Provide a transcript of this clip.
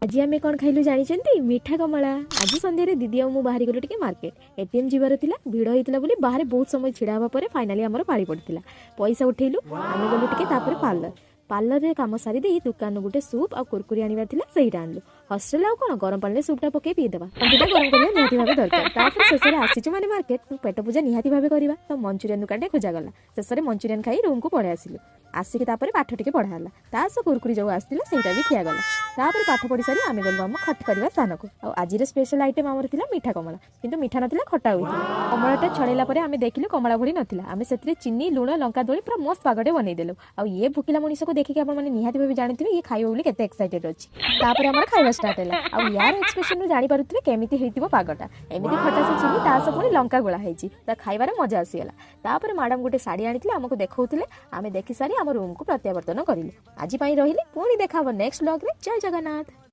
ଆଜି ଆମେ କ'ଣ ଖାଇଲୁ ଜାଣିଛନ୍ତି? ମିଠା କମଳା। ଆଜି ସନ୍ଧ୍ୟାରେ ଦିଦି ଆଉ ମୁଁ ବାହାରି ଗଲୁ ଟିକେ ମାର୍କେଟ। ଏଟିଏମ୍ ଯିବାର ଥିଲା। ଭିଡ଼ ହେଇଥିଲା ବୋଲି ବାହାରେ ବହୁତ ସମୟ ଛିଡ଼ା ହେବା ପରେ ଫାଇନାଲି ଆମର ପାଳି ପଡ଼ିଥିଲା। ପଇସା ଉଠେଇଲୁ। ଆମେ ଗଲୁ ଟିକେ ତାପରେ ପାର୍ଲର। ପାର୍ଲରରେ କାମ ସାରି ଦେଇ ଦୋକାନରୁ ଗୋଟେ ସୁପ୍ ଆଉ କୁରକୁରି ଆଣିବାର ଥିଲା, ସେଇଟା ଆଣିଲୁ। ହଷ୍ଟେଲ ଆଉ କ'ଣ, ଗରମ ପାଣିରେ ସୁପ୍ଟା ପକେଇ ପିଇଦେବା। ତଣ୍ଟିଟା ଗରମ କରିବା ନିହାତି ଭାବେ ଦରକାର। ତାପରେ ଶେଷରେ ଆସିଛୁ ମାନେ ମାର୍କେଟ, ପେଟ ପୂଜା ନିହାତି ଭାବେ କରିବା। ତ ମଞ୍ଚୁରିଆନ ଦୋକାନଟେ ଖୋଜାଗଲା। ଶେଷରେ ମଞ୍ଚୁରିଆନ ଖାଇ ରୁମକୁ ପଳେଇ ଆସିଲୁ। ଆସିକି ତାପରେ ପାଠ ଟିକେ ପଢ଼ା ହେଲା। ତା ସହ କୁରକୁରି ଯୋଉ ଆସିଥିଲା, ସେଇଟା ବି ଖିଆଗଲା। ତାପରେ ପାଠ ପଢ଼ି ସାରି ଆମେ ଗଲୁ ଆମ ଖଟ କରିବା ସ୍ଥାନକୁ। ଆଉ ଆଜିର ସ୍ପେଶାଲ ଆଇଟମ୍ ଆମର ଥିଲା ମିଠା କମଳା। କିନ୍ତୁ ମିଠା ନଥିଲା, ଖଟା ହୋଇଥିଲା। କମଳାଟା ଛଡ଼େଇଲା ପରେ ଆମେ ଦେଖିଲୁ କମଳା ଭଳି ନଥିଲା। ଆମେ ସେଥିରେ ଚିନି, ଲୁଣ, ଲଙ୍କା ଦଳି ପୁରା ମସ୍ତ ପାଗଟେ ବନେଇଦେଲୁ। ଆଉ ଇଏ ଭୋକିଲା ମଣିଷକୁ ଦେଖିକି ଆପଣମାନେ ନିହାତି ଭାବେ ଜାଣିଥିବେ ଇଏ ଖାଇବ ବୋଲି କେତେ ଏକ୍ସାଇଟେଡ୍ ଅଛି। ତାପରେ ଆମର ଖାଇବା ଷ୍ଟାର୍ଟ ହେଲା। ଆଉ ୟାର ଏକ୍ସପ୍ରେସନରୁ ଜାଣିପାରୁଥିବେ କେମିତି ହେଇଥିବ ପାଗଟା। ଏମିତି ଖଟା ସହ ଚିନି, ତା ସହ ପୁଣି ଲଙ୍କା ଗୋଳା ହେଇଛି, ତା ଖାଇବାରେ ମଜା ଆସିଗଲା। ତାପରେ ମ୍ୟାଡ଼ାମ ଗୋଟେ ଶାଢ଼ୀ ଆଣିଥିଲେ, ଆମକୁ ଦେଖାଉଥିଲେ। ଆମେ ଦେଖି ସାରି ଆମ ରୁମକୁ ପ୍ରତ୍ୟାବର୍ତ୍ତନ କରିଲୁ। ଆଜି ପାଇଁ ରହିଲି। ପୁଣି ଦେଖା ହବ ନେକ୍ସଟ ବ୍ଲଗରେ। ଜୟ ଜଗନ୍ନାଥ।